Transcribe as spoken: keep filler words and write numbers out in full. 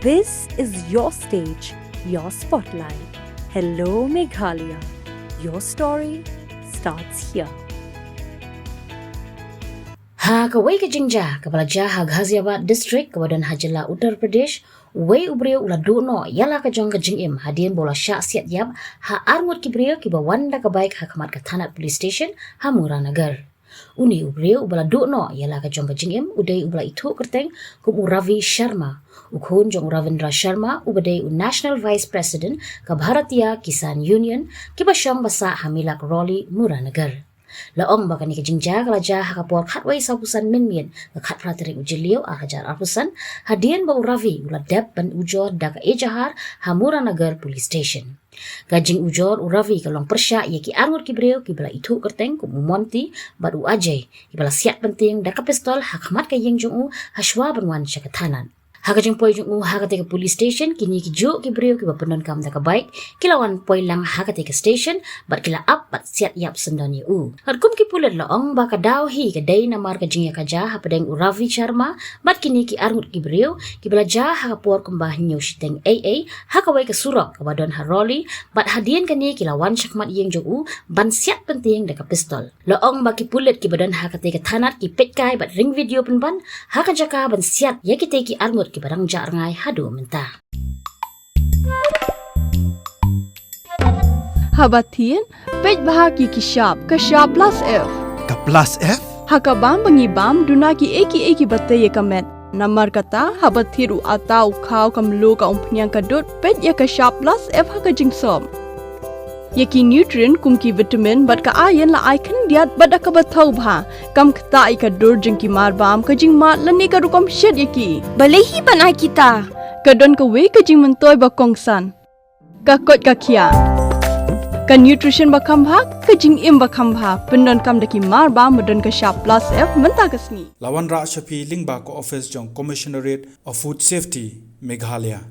This is your stage, your spotlight. Hello Meghalaya. Your story starts here. Ha kawei ka jingjia kaba la jia ha Ghaziabad District kaba don ha jylla Uttar Pradesh, uwei u briew u la duh noh ïa la ka jong ka jingim hadien ba u la shah siat ïap ha arngut ki briew kiba wan da ka bike ha khmat ka thanat police station ha Muranagar. Une u briew uba la duh noh ïa la ka jong ka jingim u dei uba la ithuh kyrteng kum u Ravi Sharma, u khun jong u Ravindra Sharma uba dei u National Vice President ka Bharatiya Kisan Union, kiba shong ba sah ha Milak Roli, Muranagar. La ong ba kane ka jingjia ka la jia ha ka por khatwei sawphew san mynmiet, ka khatphra tarik u Jylliew ar hajar arphew san, hadien ba u Ravi u la dep ban ujor da ka ejahar ha Muranagar Police Station. Ka jingujor u Ravi ka long pyrshah ïa ki arngut ki briew kiba la ithuh kyrteng kum u Monty bad u Ajay, kiba la siat pyntieng da ka pistol ha khmat ka ïing jong u hashwa ban wan sha ka thanat. Ha ka jingpoi jong u ha katei ka police station, kine ki juh ki briew kiba pyndonkam da ka bike ki la wan poi lang ha katei ka station bad ki la ap bad siat ïap syndon ïa u. Katkum ki pulit la ong ba ka daw hi ka dei namar ka jingïakajia hapdeng u Ravi Sharma bad kine ki arngut ki briew, kiba la jia ha ka por kumba hynñiew shiteng ei ei ha kawei ka surok kaba don ha Roli, bad hadien kane ki la wan sha khmat ïing jong u ban siat pyntieng da ka pistol. La ong ba ki pulit kiba don ha katei ka thanat ki peitkai bad ring video pynban ha ka jaka ban siat ïa kitei ki arngut kiba dang jah rngai haduh mynta. Haba thied, peit bha ïa ki shap, ka shap plus F. Ka plus F? Ha kaba bam ba ngi bam, duna kiei kiei kiba tei ïa ka met. Namar kata, haba thied u atta, u khaw, ka mluh, ka umphniang, ka dud, peit ïa ka shap plus F ha ka jingsop. Ïa ki nutrient kum ki vitamin bad ka iron la ai khyndiat bad da kaba thaw bha. Kam ktah ïa ka dur jong ki marbam, ka jingmad lane ka rukom shet ïa ki. Balei hi ban ai kita? Ka don kawei ka jingmyntoi ba kongsan. Ka koit ka khiah. Ka nutrition ba kham bha, ka jingim ba kham bha. Pyndonkam da ki marbam ba don ka shap plus F mynta ka sngi. La wanrah sha phi lyngba ka office jong Commissionerate of Food Safety, Meghalaya.